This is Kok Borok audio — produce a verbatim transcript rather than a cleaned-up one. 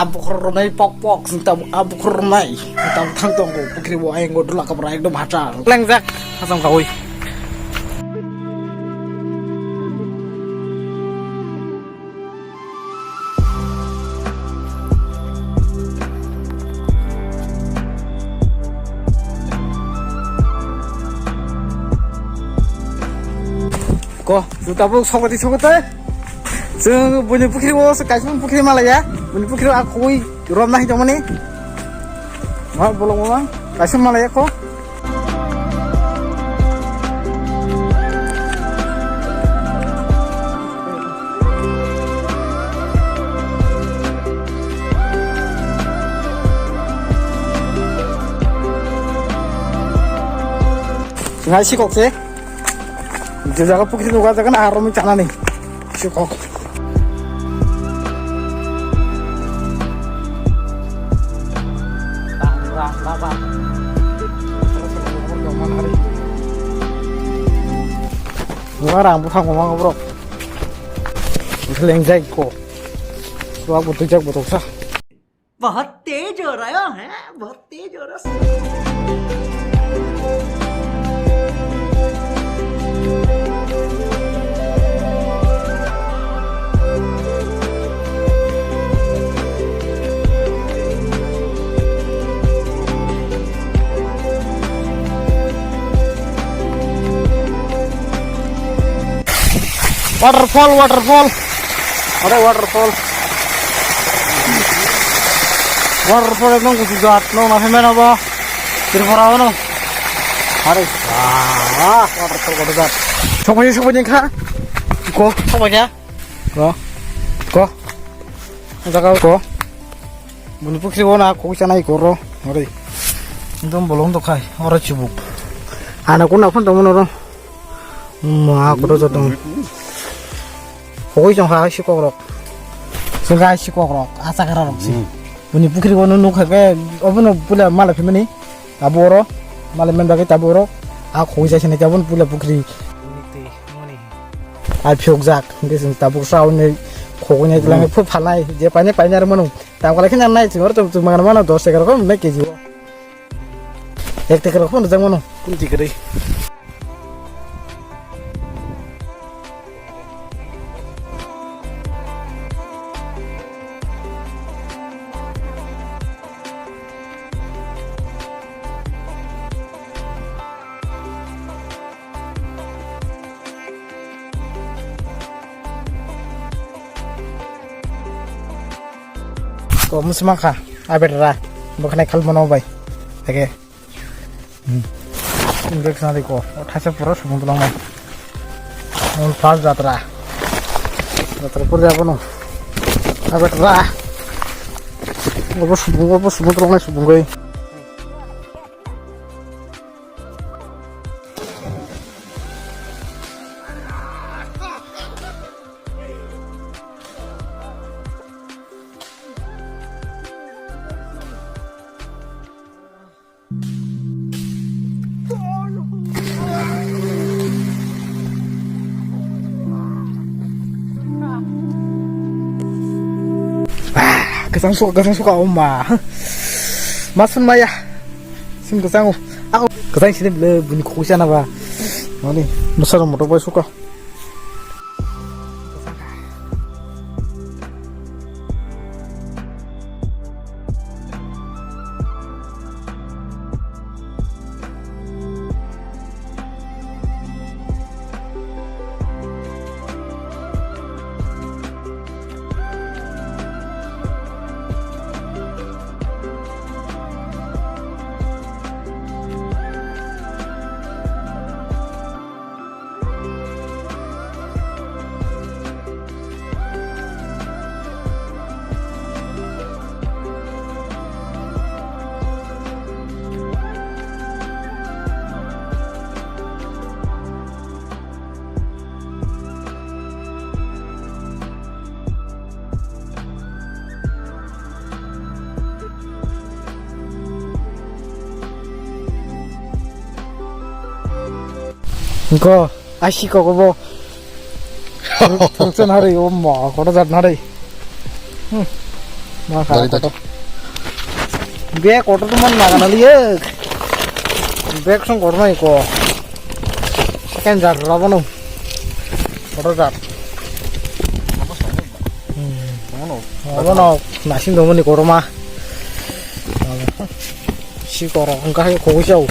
Abukhor romnai pok pok, sing tabuk abukhor romnai. Tabuk thang tongo, pukri bo ayang go dula kabra ekdom hachal. Lengjak, hasam kawi. Ko, juta bo sokoti sokoti. Chwng buini pukhiri o se kaisa pukhiri malaya. Buini pukhiri o a khogwi romna hai tongmani. Ma bolong ma kaisa malaya ko. Ngai si kok se. Je jaga pukhiri nugo jaga na aromwi chanani. Sikok. Wah, rang buphang wah borok. Lengjak ko. Wah, butuh jak butuh sa. बहुत तेज हो रहा है, बहुत तेज हो रहा है। Waterfall, waterfall. Are waterfall. Waterfall ekdom gusu jat, no na phai mano bo. Tripura ono. Are. Ah, waterfall kotor jat. Sobai, sobai ni kha. Ko, sobai ya. Ko. Ko. Jaga ko. Buni pukhiri o na kok chanai koro. Are. Ekdom bolong to khai, oro chibuk. Ana kuna phun tongmano ro. Ma, kotor jatong. Hogoi chong ha, hai si kokrok. Chwng hai si kokrok, a chakra rok si. Hmm. Buni pukhiri bono nuk hai ke, obono pula mala phimani. Abo oro, mala men bagwi tabo oro. A khogoi jai sinai tabon pula pukhiri. Ai phiyok jak, hingke chwng tabuk sa hwnwi khogoi nai tlang Hmm. phu phalnai, je paine paine ar mano. Tam kala khe nang nai chwng oro chwng mangana mano dos egarok nai K G o. Ek tekra phone rijak mano. Kun tikri. Ko musma kha, abet ra, bo khnai khal mano bai. Age. Hmm. Injek sana diko, o thaisa pura sumung tulang mai. Ang first jatra. Jatra pura jabo no. Abet ra. Obo sumung, obo sumung tulang mai sumung gai. Ah, kwchang suka, kwchang suka, oh ma. Masun maya. Sim kwchang, oh. Ako kwchang sini bele buni khukui sana ba. Mani, besar motor bai suka. Ko, asi ko ko bo. Thangsen hari, oh ma, kotor jat hari. Hmm. Ma kha Dari, dari. Kotor. Be kotor to man nagana liye. Bek song kotor nai ko. Second jar rabo no. Kotor jar. Hmm. Ano? Ano no, nasing dong ni kotor ma. Si kotor, engkau hai kau siau.